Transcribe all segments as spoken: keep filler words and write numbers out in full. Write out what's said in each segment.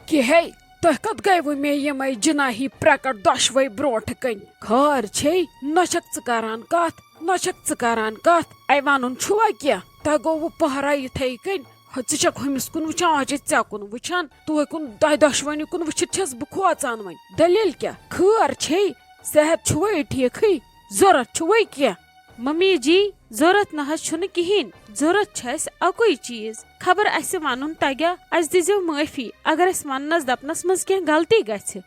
کِہے، تُہۍ کتھ گٔیوٕ مےٚ یِمے جناحی پرکٹ دۄشوے برونٹھ کنۍ؟ خٲر چھے، نہ چھکھ ژٕ کران کتھ، نہ چھکھ ژٕ کران کتھ۔ اے ونُن چھُوا کینٛہہ؟ تۄہہِ گوٚوٕ پہرا یِتھے کنۍ۔ ہُہ، ژٕ چھکھ ہُمِس کُن وٕچھان، آز چھے ژےٚ کُن وٕچھان۔ توے کُن، تۄہہِ دۄشوٕنی کُن وٕچھِتھ چھس بہٕ کھوژان وۄنۍ۔ دٔلیٖل کیٛاہ؟ خٲر چھے؟ صحت چھُوے ٹھیٖکھٕے؟ ضوٚرتھ چھُوے کینٛہہ؟ ممی جی، ضوٚرتھ نہ حظ چھُنہٕ کِہیٖنۍ۔ ضوٚرتھ چھُ اَسہِ اَکُے چیٖز۔ خبر اَسہِ وَنُن تَگیٛا، اَسہِ دیٖزیو معٲفی اگر اَسہِ وَننَس دَپنَس منٛز کینٛہہ غلطی گژھِ۔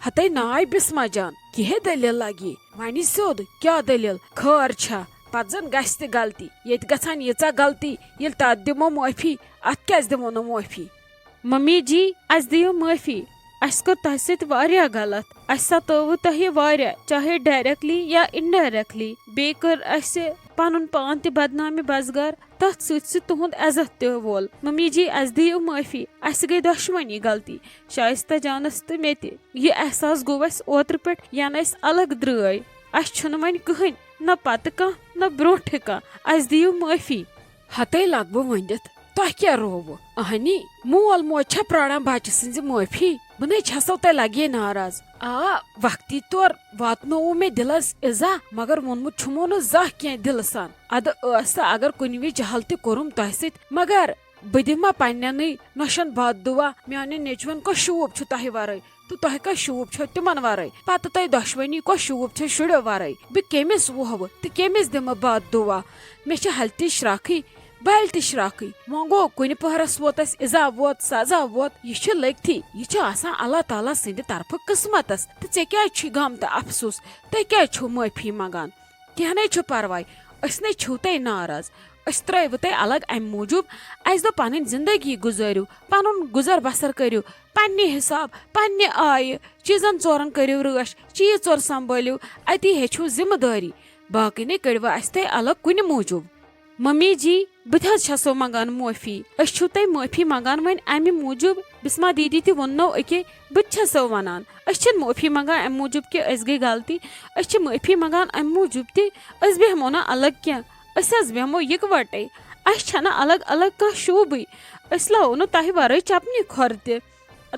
ہتے ناے بسمہ جان، کیٛاہ دٔلیٖل لگی؟ وَنہِ سیوٚد، کیٛاہ دٔلیٖل؟ خٲر چھا؟ پتہٕ زن گژھِ تہِ غلطی۔ ییٚتہِ گژھن ییٖژاہ غلطی، ییٚلہِ تتھ دِمو معٲفی، اتھ کیٛازِ دِمو نہٕ معٲفی؟ ممی جی، اسہِ دِیِو معٲفی۔ اسہِ کوٚر تۄہہِ سۭتۍ واریاہ غلط۔ اسہِ ستٲوٕ تۄہہِ واریاہ، چاہے ڈائریکٹلی یا انڈائریکٹلی۔ بیٚیہِ کٔر اسہِ پنُن پان تہِ بدنامِ بزگار۔ تتھ سۭتۍ سۭتۍ تُہُنٛد عزت تہِ وول۔ ممی جی، اسہِ دِیِو معٲفی۔ اسہِ گٔے دۄشوٕنی غلطی، شائستہ جانس تہٕ مےٚ تہِ۔ یہِ احساس گوٚو اسہِ اوترٕ پٮ۪ٹھ، ینہٕ أسۍ الگ درٛٲے۔ اسہِ چھُنہٕ وۄنۍ کٕہٕنۍ، نہ پتہٕ کانٛہہ، نہ برونٛٹھٕ کانٛہہ۔ اسہِ دِیِو معٲفی۔ ہتے لگ بہٕ ؤنِتھ، تۄہہِ کیٛاہ رووٕ؟ اہنی، مول موج چھا پراران بچہٕ سٕنزِ معٲفی؟ بہٕ نے چھسو تۄہہِ لگے ناراض۔ آ، وقتی طور واتنووُ مےٚ دلس ایزا، مگر ووٚنمُت چھُمو نہٕ زانٛہہ کینٛہہ دلہٕ سان۔ ادٕ ٲس سا اگر کُنہِ وِزِ جہل تہِ کوٚرُم تۄہہِ سۭتۍ، مگر بہٕ دِمہٕ ما پننٮ۪نٕے نۄشن بد دعا؟ میانٮ۪ن نیچوٮ۪ن کۄس شوٗب چھُ تۄہہِ ورٲے؟ تہٕ تۄہہِ کۄس شوٗب چھو تِمن ورٲے؟ پتہٕ تۄہہِ دۄشوٕنی کۄس شوٗب چھو شُرٮ۪و ورٲے؟ بہٕ کٔمِس ووہوٕ تہٕ کٔمِس دِمہٕ بد دعا؟ مےٚ چھِ ہلتِش شراکھٕے، بلۍ تہِ شراکھٕے۔ وۄنۍ گوٚو، کُنہِ پہرس ووت اسہِ ایزا ووت، سزا ووت، یہِ چھُ لٔگتھٕے۔ یہِ چھُ آسان اللہ تعالیٰ سٕنٛدِ طرفہٕ قسمتس۔ تہٕ ژےٚ کیٛازِ چھُے غم تہٕ افسوٗس؟ تُہۍ کیٛازِ چھِو معٲفی منٛگان؟ کینٛہہ نے چھُ پرواے، أسۍ نے چھِو تۄہہِ ناراض۔ أسۍ ترٛٲیوٕ تۄہہِ الگ امہِ موٗجوٗب۔ اسہِ دوٚپ پنٕنۍ زندگی گُزٲرِو، پنُن گُزر بسر کٔرِو، پننہِ حساب، پننہِ آیہِ۔ چیٖزن ژورن کٔرِو رٲچھ، چیٖز ژور سنبھٲلِو، اتی ہیٚچھِو ذمہٕ دٲری۔ باقٕے نے کٔڑوٕ اسہِ تۄہہِ الگ کُنہِ موٗجوٗب۔ ممی جی، بہٕ تہِ حظ چھسو منگان معٲفی۔ أسۍ چھِو تۄہہِ معٲفی منگان وۄنۍ امہِ موٗجوٗب۔ بسمہ دیدی تہِ ووٚننو أکے، بہٕ تہِ چھسو ونان۔ أسۍ چھِنہٕ معٲفی منگان امہِ موٗجوٗب کہِ أسۍ گٔے غلطی۔ أسۍ چھِ معٲفی منگان امہِ موٗجوٗب تہِ، أسۍ بیٚہمو نہٕ الگ کینٛہہ۔ أسۍ حظ بیٚہمو یِکوٹے۔ اسہِ چھنہٕ الگ الگ کانٛہہ شوٗبٕے۔ أسۍ لاوو نہٕ تۄہہِ ورٲے چپنہِ کھۄر تہِ۔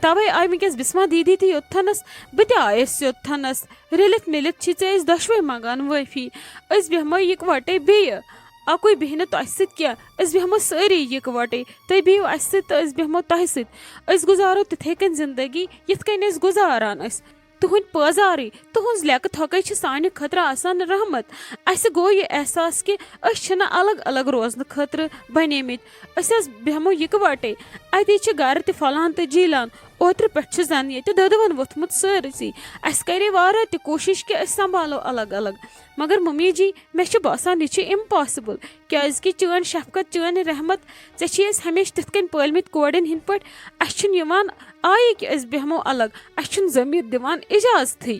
توے آیہِ وٕنکیٚس بسمہ دیدی تہِ یوٚتتھنس، بہٕ تہِ آیس یوٚتتھنس۔ رٔلِتھ مِلِتھ چھِ ژےٚ أسۍ دۄشوے منگان معٲفی۔ أسۍ بیٚہمو یِکوٹے بیٚیہِ۔ اکُے بیٚہہِ نہٕ تۄہہِ سۭتۍ کینٛہہ۔ أسۍ بیٚہمو سٲری یِکوٹے۔ تُہۍ بِہِو اسہِ سۭتۍ تہٕ أسۍ بیٚہمو تۄہہِ سۭتۍ۔ أسۍ گُزارو تِتھے کٔنۍ زندگی، یِتھ کٔنۍ أسۍ گُزاران ٲسۍ۔ تُہنٛدۍ پٲزارٕے، تُہنٛز لیٚکہٕ تھۄکے چھِ سانہِ خٲطرٕ آسان رحمت۔ اسہِ گوٚو یہِ احساس کہِ أسۍ چھِنہٕ الگ الگ روزنہٕ خٲطرٕ بنیمٕتۍ۔ أسۍ حظ بیٚہمو یِکوٹے۔ اتی چھِ گرٕ تہِ پھۄلان تہٕ جیٖلان۔ اوترٕ پٮ۪ٹھ چھُ زن ییٚتہِ دۄدوَن ووٚتھمُت سٲرسٕے۔ اسہِ کرے واریاہ تہِ کوٗشش کہِ أسۍ سنبھالو الگ الگ، مگر ممی جی، مےٚ چھُ باسان یہِ چھُ امپاسبل، کیازِ کہِ چٲنۍ شفقت، چٲنۍ رحمت، ژےٚ چھِ أسۍ ہمیشہِ تِتھ کٔنۍ پٲلمٕتۍ کورٮ۪ن ہٕنٛدۍ پٲٹھۍ۔ اسہِ چھُنہٕ یِوان آیی کہِ أسۍ بیٚہمو الگ، اسہِ چھُنہٕ ضمیر دِوان اجازتھٕے۔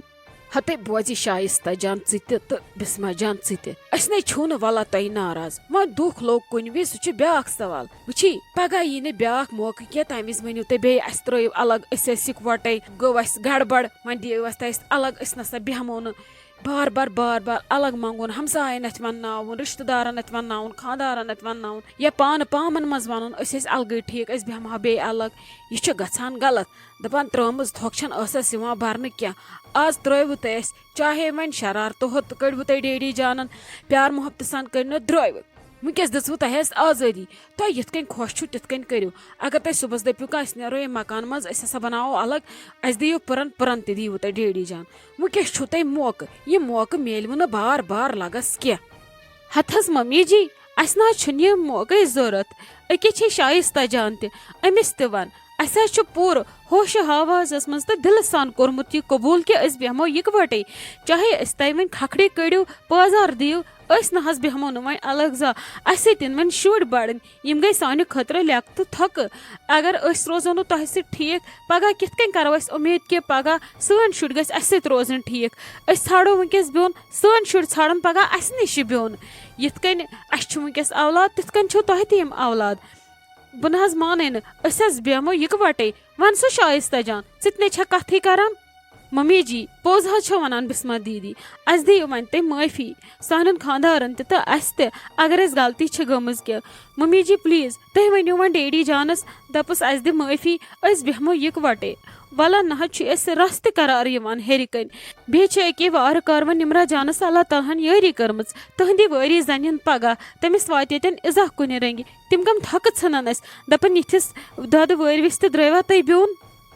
ہتے بوزِ شایستہ جان ژٕ تہِ تہٕ بسمہ جان ژٕ تہِ۔ أسۍ نے چھِو نہٕ وللہ تۄہہِ ناراض۔ وۄنۍ دُکھ لوٚگ کُنہِ وِزِ، سُہ چھُ بیٛاکھ سوال۔ وٕچھی، پگاہ یی نہٕ بیٛاکھ موقعہٕ کینٛہہ، تمہِ وِزِ ؤنِو تُہۍ بیٚیہِ، اسہِ ترٲیِو الگ، أسۍ ٲسۍ یِکوٹے، گوٚو اسہِ گڑبڑ، وۄنۍ دِیِو اسہِ تۄہہِ أسۍ الگ، أسۍ نسا بیٚہمو نہٕ۔ بار بار، بار بار الگ منگُن، ہمساین اتھِ ونناوُن، رشتہٕ دارن اتھِ ونناوُن، خاندارن اتھِ ونناوُن، یا پانہٕ پامن منٛز ونُن، أسۍ ٲسۍ الگٕے ٹھیٖک، أسۍ بیٚہمہٕ ہا بیٚیہِ الگ۔ یہِ چھُ گژھان غلط۔ دپان، ترٲومٕژ تھۄکھ چھنہٕ ٲسس یِوان برنہٕ کینٛہہ۔ آز ترٲوِو تۄہہِ اسہِ، چاہے وۄنۍ شرارتہٕ ہوٚت کٔڑوٕ تۄہہِ ڈیڈی جانن، پیار محبتہٕ سان کٔڑنو درٲوِو۔ وٕنکیٚس دِژوٕ تۄہہِ اسہِ آزٲدی، تۄہہِ یِتھ کٔنۍ خۄش چھُو تِتھ کٔنۍ کٔرِو۔ اگر تۄہہِ صُبحس دٔپِو کانٛہہ، أسۍ نیرو ییٚمہِ مکان منٛز، أسۍ ہسا بناوو الگ، اسہِ دِیِو پٕرن، پٕرن تہِ دِیِو تۄہہِ ڈیڈی جان۔ وٕنکیٚس چھُو تۄہہِ موقعہٕ، یہِ موقعہٕ میلوٕ نہٕ بار بار لگس کینٛہہ۔ ہتہٕ حظ ممی جی، اسہِ نہ حظ چھُنہٕ یہِ موقعٕچ ضروٗرت۔ أکے چھے شایستہ جان تہِ، أمِس تہِ ون۔ اسہِ حظ چھُ پوٗرٕ ہوش و حواسس منٛز تہٕ دلہٕ سان کوٚرمُت یہِ قبوٗل کہِ أسۍ بیٚہمو یِکوٹے، چاہے أسۍ تۄہہِ وۄنۍ کھکھرے کٔڑِو، پٲزار دِیِو، أسۍ نہ حظ بیٚہمو نہٕ وۄنۍ الگ زانٛہہ۔ اسہِ سۭتۍ یِن وۄنۍ شُرۍ بڑٕنۍ، یِم گٔے سانہِ خٲطرٕ لیٚکہٕ تہٕ تھۄکہٕ۔ اگر أسۍ روزو نہٕ تۄہہِ سۭتۍ ٹھیٖک، پگاہ کِتھ کٔنۍ کرو أسۍ اُمید کہِ پگاہ سٲنۍ شُرۍ گٔژھۍ اسہِ سۭتۍ روزٕنۍ ٹھیٖک؟ أسۍ ژھانڈو وٕنکیٚس بیوٚن، سٲنۍ شُرۍ ژھانڈن پگاہ اسہِ نِش بیوٚن۔ یِتھ کٔنۍ اسہِ چھُ وٕنکیٚس اولاد، تِتھ کٔنۍ چھُو تۄہہِ تہِ یِم اولاد۔ بہٕ نہ حظ مانَے نہٕ، أسۍ حظ بیٚہمو یِکوَٹَے۔ وَن سا شایستہ جان، ژٕ تہِ نے چھَکھ کَتھٕے کَران۔ ممی جی، پوٚز حظ چھو ونان بسمہ دیدی، اسہِ دِیِو وۄنۍ تُہۍ معٲفی، سانٮ۪ن خانٛدارن تہِ تہٕ اسہِ تہِ، اگر اسہِ غلطی چھِ گٔمٕژ کینٛہہ۔ ممی جی، پلیز، تُہۍ ؤنِو وۄنۍ ڈیڈی جانس، دپُس اسہِ دِ معٲفی، أسۍ بیٚہمو یکوٹے۔ ولہ نہ حظ چھُ اسہِ رس تہِ قرار یِوان ہیٚرِ کنۍ۔ بیٚیہِ چھِ أکے وارٕ کاروان نمرہ جانس اللہ تعالیٰ ہن یٲری کٔرمٕژ، تہنٛدِ وٲری زنہِ ہن پگاہ، تٔمِس واتہِ ییٚتٮ۪ن ازاہ کُنہِ رنگہِ۔ تِم کم تھکہٕ ژھٕنن اسہِ، دپان یِتھِس دۄدٕ وٲرۍ وِس تہِ درٛٲیوا تُہۍ بیوٚن؟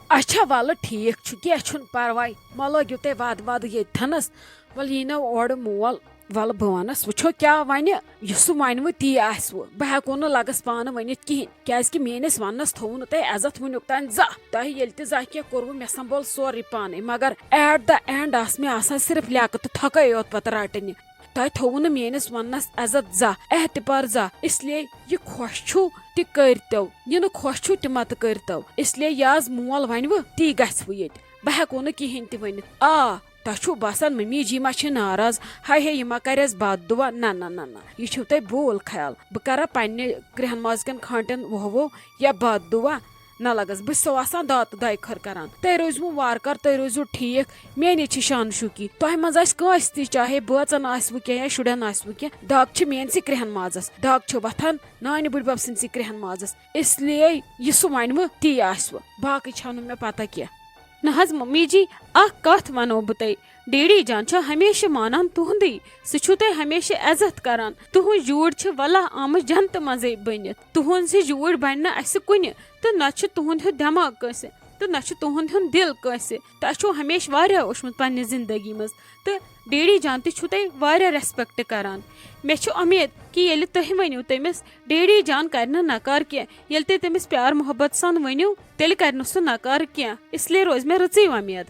اچھا، ولہٕ ٹھیٖک چھُ، کینٛہہ چھُنہٕ پرواے، مہ لٲگِو تُہۍ ودٕ ودٕ ییٚتہِ تھنس۔ ولہٕ یی نہ اورٕ مول، ولہٕ بہٕ ونس، وٕچھو کیٛاہ ونہِ۔ یہِ سُہ ونہِ وٕ تی آسہِ وٕ، بہٕ ہٮ۪کو نہٕ لگس پانہٕ ؤنِتھ کِہینۍ، کیازِ کہِ میٲنِس وننس تھوٚوُ نہٕ تۄہہِ عزت وٕنیُک تام زانٛہہ۔ تۄہہِ ییٚلہِ تہِ زانٛہہ کینٛہہ کوٚروٕ، مےٚ سنبھول سورُے پانے، مگر at the end آسہٕ مےٚ آسان صرف لیاقت تہٕ تھۄکے یوت پتہٕ رٹنہِ۔ تۄہہِ تھوٚوُ نہٕ میٲنِس وننس عزت زانٛہہ، اعتبار زانٛہہ، اس لیے یہِ خۄش چھُو تہِ کٔرۍتو، یہِ نہٕ خۄش چھُو تہِ متہٕ کٔرۍتو۔ اس لیے یہِ از مول ونوٕ، تی گژھِ وٕ ییٚتہِ، بہٕ ہٮ۪کو نہٕ کِہینۍ تہِ ؤنِتھ۔ آ، تۄہہِ چھُو باسان ممی جی ما چھِ ناراض؟ ہاے ہے، یہِ ما کرٮ۪س بد دعا؟ نہ نہ نہ نہ، یہِ چھُو تۄہہِ بول خیال۔ بہٕ کرا پننہِ کرٛہن ماز کٮ۪ن کھانٹٮ۪ن وُہوو یا بد دعا؟ نہ لگس، بہٕ چھسو آسان داتہٕ دۄیہِ خٲر کران۔ تُہۍ روٗزِو وارٕ کارٕ، تُہۍ روٗزِو ٹھیٖک۔ میٲنۍ چھِ شان شوٗکی، تۄہہِ منٛز آسہِ کٲنٛسہِ تہِ، چاہے بٲژن آسِوٕ کینٛہہ یا شُرٮ۪ن آسِوٕ کینٛہہ، دگ چھِ میٲنۍ سٕے کرٛہن مازس، دگ چھِ وۄتھان نانہِ بٕڈبب سٕنٛدۍ سٕے کرٛہن مازس۔ اس لیے یہِ سُہ ونوٕ، تی آسوٕ، باقٕے چھو نہٕ مےٚ پتہ کینٛہہ۔ نہ حظ ممی جی، اکھ کتھ ونو بہٕ تۄہہِ، ڈیڈی جان چھُ ہمیشہِ مانان تُہُنٛدُے، سُہ چھُو تۄہہِ ہمیشہِ عزت کران۔ تُہٕنٛز جوٗرۍ چھِ واللہ آمٕژ جنتہٕ منٛزٕے بٔنِتھ۔ تُہٕنٛز ہِش جوٗرۍ بنہِ نہٕ اسہِ کُنہِ، تہٕ نہ چھُ تُہُنٛد ہیوٗ دٮ۪ماغ کٲنٛسہِ، تہٕ نہ چھُ تُہُنٛد ہیوٗ دِل کٲنٛسہِ۔ تۄہہِ چھُو ہمیشہِ واریاہ وٕچھمُت پننہِ زندگی منٛز، تہٕ ڈیڈی جان تہِ چھُو تۄہہِ واریاہ respect کران۔ مےٚ چھِ اُمید کہِ ییٚلہِ تُہۍ ؤنِو تٔمِس، ڈیڈی جان کرِ نہٕ نکار کینٛہہ۔ ییٚلہِ تُہۍ تٔمِس پیار محبت سان ؤنِو، تیٚلہِ کرِ نہٕ سُہ نکار کینٛہہ۔ اس لیے روزِ مےٚ رٕژٕے وۄمید۔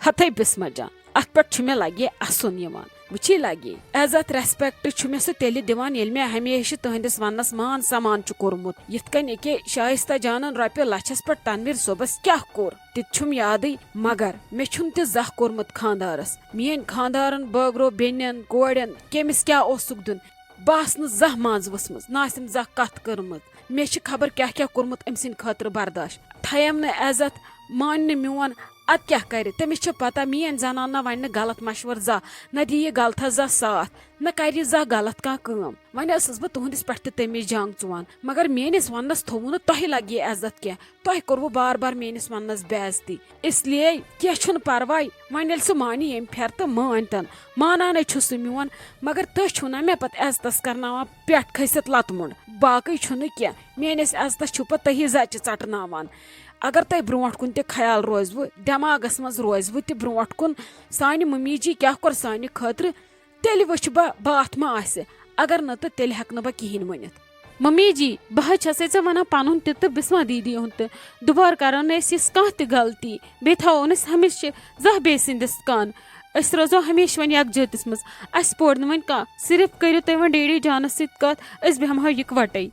ہتے بسمہ جان، اتھ پٮ۪ٹھ چھُ مےٚ لگے اسُن یِوان۔ وٕچھی لگے، عزت respect چھُ مےٚ سُہ تیٚلہِ دِوان، ییٚلہِ مےٚ ہمیشہِ تُہنٛدِس وننس مان سمان چھُ کوٚرمُت۔ یِتھ کٔنۍ أکے شایستہ جانن رۄپیہِ لچھس پٮ۪ٹھ تنویر صٲبس کیٛاہ کوٚر، تہِ تہِ چھُم یادٕے۔ مگر مےٚ چھُنہٕ تہِ زانٛہہ کوٚرمُت خانٛدارس۔ میٲنۍ خانٛدارن بٲگرو بیٚنٮ۪ن، کورٮ۪ن، کٔمِس کیٛاہ اوسُکھ دیُن۔ بہٕ آسہٕ نہٕ زانٛہہ منٛز ؤژھمٕژ، نہ آسٮ۪م زانٛہہ کتھ کٔرمٕژ۔ مےٚ چھِ خبر کیٛاہ کیٛاہ کوٚرمُت أمۍ سٕنٛدِ خٲطرٕ برداش۔ تھایم نہٕ عزت، مانہِ نہٕ میون، ادٕ کیٛاہ کرِ؟ تٔمِس چھِ پتہ، میٲنۍ زنان نہ ونہِ نہٕ غلط مشورٕ زانٛہہ، نہ دِیہِ غلطس زانٛہہ ساتھ، نہ کرِ زانٛہہ غلط کانٛہہ کٲم۔ وۄنۍ ٲسٕس بہٕ تُہنٛدِس پٮ۪ٹھ تہِ تٔمِس جنگ ژُوان، مگر میٲنِس وننس تھوٚوُ نہٕ تۄہہِ لگہِ عزت کینٛہہ۔ تۄہہِ کوٚروٕ بار بار میٲنِس وننس بے عزتی۔ اس لیے کینٛہہ چھُنہٕ پرواے، وۄنۍ ییٚلہِ سُہ مانہِ ییٚمہِ پھِرِ تہٕ مٲنۍ تن۔ مانانے چھُ سُہ میون، مگر تُہۍ چھِو نہ مےٚ پتہٕ عزتس کرناوان پٮ۪ٹھ کھٔسِتھ لتہٕ مُنڈ۔ باقٕے چھُنہٕ کینٛہہ، میٲنِس عزتس چھِو پتہٕ تُہی زچہِ ژٹناوان۔ اگر تۄہہِ برونٛٹھ کُن تہِ خیال روزوٕ، دٮ۪ماغس منٛز روزوٕ تہِ برونٛٹھ کُن، سانہِ ممی جی کیٛاہ کوٚر سانہِ خٲطرٕ، تیٚلہِ وٕچھِ بہٕ باتھ ما آسہِ، اگر نہٕ تہٕ تیٚلہِ ہٮ۪کہٕ نہٕ بہٕ کِہیٖنۍ ؤنِتھ۔ ممی جی، بہٕ حظ چھسے ژےٚ ونان پنُن تہِ تہٕ بسمہ دیدی ہُنٛد تہِ۔ دُبارٕ کرو نہٕ أسۍ یِژھ کانٛہہ تہِ غلطی، بیٚیہِ تھاوو نہٕ أسۍ ہمیشہِ زانٛہہ بیٚیہِ سٕنٛدِس کن۔ أسۍ روزو ہمیشہِ وۄنۍ یکجٲتِس منٛز۔ اسہِ پوٚر نہٕ وۄنۍ کانٛہہ، صرف کٔرِو تُہۍ وۄنۍ ڈیڈی جانس سۭتۍ کتھ، أسۍ بیٚہمہو یکوٹے۔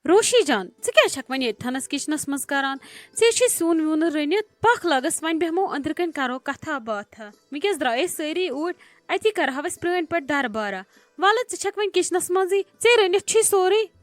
روشی جان، ژٕ کیٛازِ چھکھ وۄنۍ ییٚتہِ تھنس کچنس منٛز کران؟ ژےٚ چھے سیُن ویُن رٔنِتھ، پکھ لگس وۄنۍ بیٚہمو أنٛدرٕ کنۍ کرو کتھا باتھا۔ وٕنکیٚس درٛایے سٲری اوٗرۍ، اتی کرہو أسۍ پرٛٲنۍ پٲٹھۍ دربارہ۔ ولہٕ ژٕ چھکھ وۄنۍ کچنس منٛزٕے، ژےٚ رٔنِتھ چھُے سورُے۔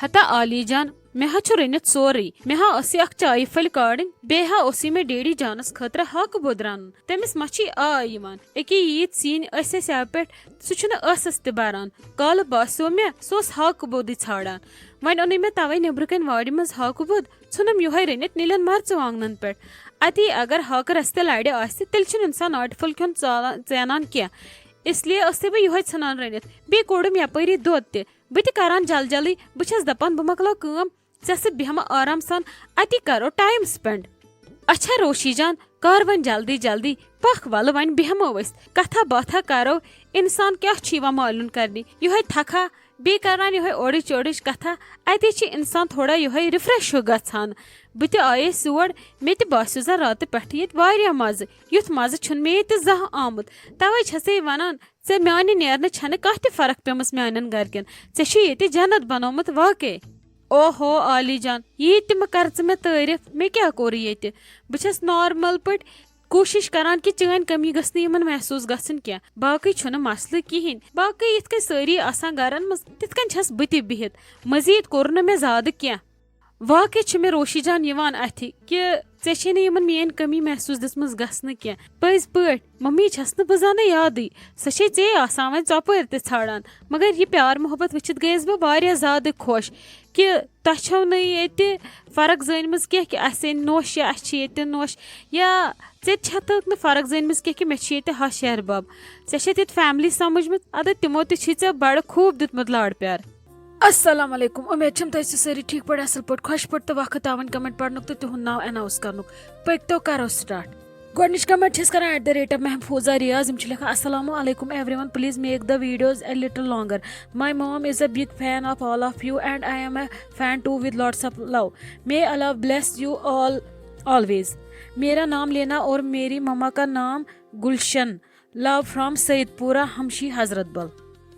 ہتا عالی جان، مےٚ حظ چھُ رٔنِتھ سورُے۔ مےٚ ہا ٲسٕے اکھ چایہِ پھٔلۍ کاڑٕنۍ، بیٚیہِ ہا اوسُے مےٚ ڈیڈی جانس خٲطرٕ ہاکہٕ بوٚد رنُن۔ تٔمِس ما چھُے آے یِوان؟ أکے ییٖتۍ سِنۍ ٲسۍ اَسہِ اَوٕ پٮ۪ٹھ، سُہ چھُنہٕ ٲسس تہِ بَران۔ کالہٕ باسیو مےٚ، سُہ اوس ہاکہٕ بوٚدُے ژھانٛڈان۔ وۄنۍ اوٚنُے مےٚ تَوَے نیٚبرٕ کَنۍ وارِ منٛز ہاکہٕ بوٚد، ژھُنُم یِہوٚے رٔنِتھ نِلٮ۪ن مرژٕوانٛگنَن پٮ۪ٹھ۔ اَتی اگر ہاکہٕ رَس تہِ لَرِ آسہِ، تیٚلہِ چھُنہٕ اِنسان آٹہِ پھوٚل کھیوٚن ژالان، ژینان کینٛہہ۔ اس لیے ٲسٕے بہٕ یِہوٚے ژھٕنان رٔنِتھ۔ بیٚیہِ کوٚڑُم یَپٲری دۄد تہِ۔ بہٕ تہِ کَران جل جلٕے، بہٕ چھَس دَپان بہٕ مۄکلاو کٲم، ژےٚ سۭتۍ بیٚہمہٕ آرام سان، اَتی کَرو time spend۔ اچھا روشی جان، کر وۄنۍ جلدی جلدی، پکھ ولہٕ وۄنۍ بیٚہمو أسۍ، کتھا باتھا کرو۔ انسان کیٛاہ چھُ یِوان مالیُن کرنہِ؟ یِہوٚے تھکھا، بیٚیہِ کران یِہوٚے اورٕچ یورٕچ کتھا، اتے چھِ انسان تھوڑا یِہوٚے refresh ہیوٗ گژھان۔ بہٕ تہِ آیس یور، مےٚ تہِ باسیو زن راتہٕ پٮ۪ٹھٕ ییٚتہِ واریاہ مزٕ۔ یُتھ مزٕ چھُنہٕ مےٚ ییٚتہِ زانٛہہ آمُت۔ توے چھسے ونان، ژےٚ میانہِ نیرنہٕ چھنہٕ کانٛہہ تہِ فرق پیمٕژ میانٮ۪ن گرِکٮ۪ن۔ ژےٚ چھُے ییٚتہِ جنت بنومُت واقعے۔ اوہو عالی جان، ییٖتۍ تہِ مہٕ کر ژٕ مےٚ تعٲریف، مےٚ کیٛاہ کوٚر ییٚتہِ؟ بہٕ چھَس normal پٲٹھۍ کوٗشِش کران کہِ چٲنۍ کمی گٔژھ نہٕ یِمن محسوٗس گژھٕنۍ کینٛہہ۔ باقٕے چھُنہٕ مسلہٕ کِہیٖنۍ۔ باقٕے یِتھ کٔنۍ سٲری آسان گرن منٛز، تِتھ کٔنۍ چھَس بہٕ تہِ بِہِتھ۔ مزیٖد کوٚر نہٕ مےٚ زیادٕ کینٛہہ۔ واقعی چھِ مےٚ روشی جان یِوان اَتھِ کہِ ژےٚ چھے نہٕ یِمن میٲنۍ کٔمی محسوٗس دِژمٕژ گژھنہٕ کینٛہہ۔ پٔزۍ پٲٹھۍ، مٔمی چھَس نہٕ بہٕ زانٕے یادٕے۔ سۄ چھے ژے آسان وۄنۍ ژۄپٲرۍ تہِ ژھانڈان۔ مگر یہِ پیار محبت وٕچھِتھ گٔیَس بہٕ واریاہ زیادٕ خۄش کہِ تۄہہِ چھَو نہٕ ییٚتہِ فرق زٲنمٕژ کینٛہہ کہِ اَسہِ أنۍ نوٚش یا اَسہِ چھِ ییٚتہِ نوٚش، یا ژےٚ تہِ چھَتھ نہٕ فرق زٲنمٕژ کینٛہہ کہِ مےٚ چھِ ییٚتہِ ہَش ہِحٮ۪ر بَب۔ ژےٚ چھَتھ ییٚتہِ فیملی سَمٕجھمٕژ، اَدٕ تِمو تہِ چھُے ژےٚ بَڑٕ خوٗب دیُتمُت لاڈ پیار۔ السلام علیکم، امید چھم تُہۍ ٲسِو سٲری ٹھیٖک پٲٹھۍ، اصل پٲٹھۍ، خۄش پٲٹھۍ تہٕ وقت تاوان کمنٹ پرنُک تہٕ تِہُنٛد ناو اناؤس کرنُک۔ پٔکۍ تو کرو سٹارٹ۔ گۄڈنِچ کمنٹ چھِ أسۍ کران at the rate of محفوظہ Riyaz. یِم چھِ لیکھان، السلام علیکم everyone, please make the videos a little longer. My mom is a big fan of all of you and I am a fan too with lots of love. May Allah bless you all always. میرا نام لینا اور میری مما کا نام گلشن۔ Love from Syed پورہ ہمشی حضرت بل۔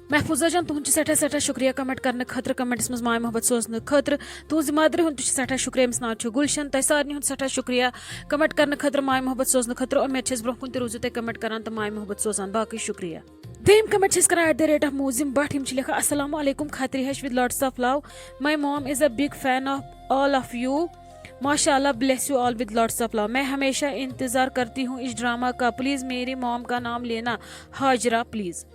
محفوظہ جان، تُہُنٛد چھُ سٮ۪ٹھاہ سٮ۪ٹھاہ شُکریہ کمنٹ کرنہٕ خٲطرٕ، کمنٹس منٛز ماے محبت سوزنہٕ خٲطرٕ۔ تُہنٛزِ مدرِ ہُنٛد تہِ چھُ سٮ۪ٹھاہ شُکریہ، أمِس ناو چھُ گُلشن۔ تۄہہِ سارنٕے ہُنٛد سٮ۪ٹھاہ شُکریہ کمنٹ کرنہٕ خٲطرٕ، ماے محبت سوزنہٕ خٲطرٕ۔ اُمید چھِ أسۍ برونٛہہ کُن تہِ روٗزِو تُہۍ کمنٹ کران تہٕ ماے محبت سوزان۔ باقٕے شُکریہ۔ دوٚیِم کمنٹ چھِ أسۍ کران at the rate of موزم Bhat. یِم چھِ لیکھان، السلام علیکم خطری ہش with lots of love. My mom is a big fan of all of you. ماشاء اللہ، bless you all with lots of love. میں ہمیشہ انتظار کرتی ہوں اس ڈرامہ کا، پلیز میری مام کا نام لینا، ہاجرہ پلیز۔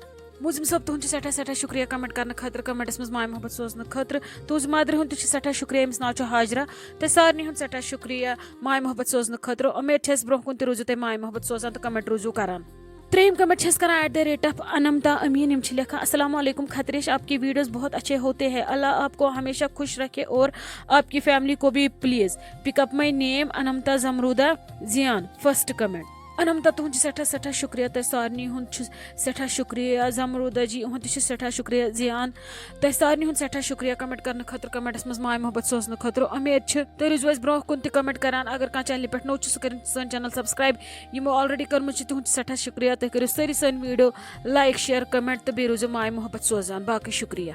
موزم صٲب، تُہُنٛد چھُ سٮ۪ٹھاہ سٮ۪ٹھاہ شُکریہ کمنٹ کرنہٕ خٲطرٕ، کمنٹس منٛز ماے محبت سوزنہٕ خٲطرٕ۔ تُہٕنٛزِ مدرِ ہُنٛد تہِ چھُ سٮ۪ٹھاہ شُکریہ، أمِس ناو چھُ ہاجرہ۔ تۄہہِ سارنٕے ہُنٛد سٮ۪ٹھاہ شُکریہ ماے محبت سوزنہٕ خٲطرٕ۔ اُمید چھِ اَسہِ برونٛہہ کُن تہِ روٗزِو تُہۍ ماے محبت سوزان تہٕ کمنٹ روٗزِو کران۔ ترٛیٚیِم کمنٹ چھِ أسۍ کران at the rate of انمتا Amin. یِم چھِ لیکھان، السلام علیکم خطریش، آپ کے ویڈیوز بہت اچھے ہوتے ہیں، اللہ آپ کو ہمیشہ خوش رکھے اور آپ کی فیملی کو بھی، please pick up my name Anmita Zamruda Zayan, first comment. Anmita, تُہُنٛد چھُ سٮ۪ٹھاہ سٮ۪ٹھاہ شُکریہ، تۄہہِ سارنٕے ہُنٛد چھُ سٮ۪ٹھاہ شُکریہ، زمرودہ جی، یِہُنٛد تہِ چھُ سٮ۪ٹھاہ شُکریہ، زیان۔ تۄہہِ سارنٕے ہُنٛد سٮ۪ٹھاہ شُکریہ کمنٹ کرنہٕ خٲطرٕ، کمنٹس منٛز ماے محبت سوزنہٕ خٲطرٕ۔ اُمید چھِ تُہۍ روٗزِو اَسہِ برونٛہہ کُن تہِ کمنٹ کران۔ اگر کانٛہہ چینلہِ پٮ۪ٹھ نوٚو چھُ، سُہ کٔرِن سٲنۍ چینل سبسکرایب۔ یِمو آلریڈی کٔرمٕژ چھِ، تِہُنٛد چھُ سٮ۪ٹھاہ شُکریہ۔ تُہۍ کٔرِو سٲری سٲنۍ ویڈیو لایک، شیئر، کمنٹ تہٕ بیٚیہِ روٗزِو ماے محبت سوزان۔ باقٕے شُکریہ۔